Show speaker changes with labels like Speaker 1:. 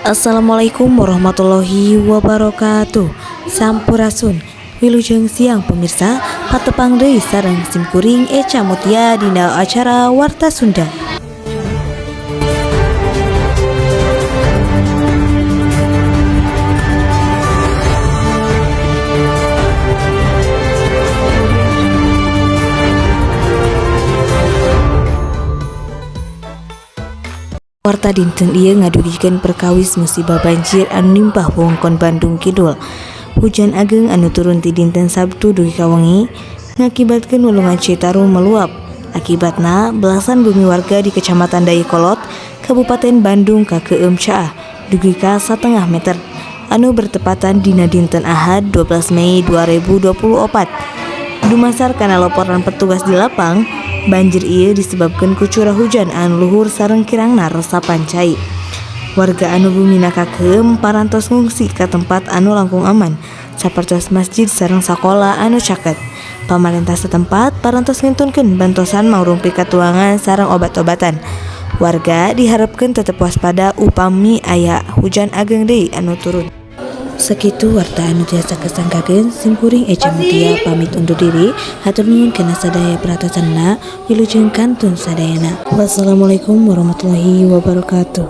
Speaker 1: Assalamualaikum warahmatullahi wabarakatuh. Sampurasun. Wilujeng siang, pemirsa. Patepang deui sareng simkuring Eca Mutia dina acara Warta Sunda. Warta dinten ieu ngadugikeun perkawis musibah banjir anu nimpah wewengkon Bandung Kidul. Hujan ageng anu turun ti dinten Sabtu dugi ka wengi ngakibatkeun walungan Citarum meluap. Akibatna, belasan bumi warga di Kecamatan Dayeuhkolot, Kabupaten Bandung, kakeum caah dugi ka 1,5 meter anu bertepatan dina dinten Ahad, 12 Mei 2024. Dumasar kana laporan petugas di lapang, banjir ieu disebabkan ku curah hujan anu luhur sareng kirangna resapan cai. Warga anu bumina kakeum parantos ngungsi ka tempat anu langkung aman, sapertos masjid sareng sakola anu caket. Pamarentah setempat parantos ngintunkeun bantosan mangrupi katuangan sareng obat-obatan. Warga diharapkeun tetep waspada upami aya hujan ageng deui anu turun. Sakitu warta anu tiasa kasanggakeun, simkuring Eca Mutia pamit undur diri. Hatur nuhun kana sadaya perhatosanna. Wilujeng kantun sadayana. Wassalamualaikum warahmatullahi wabarakatuh.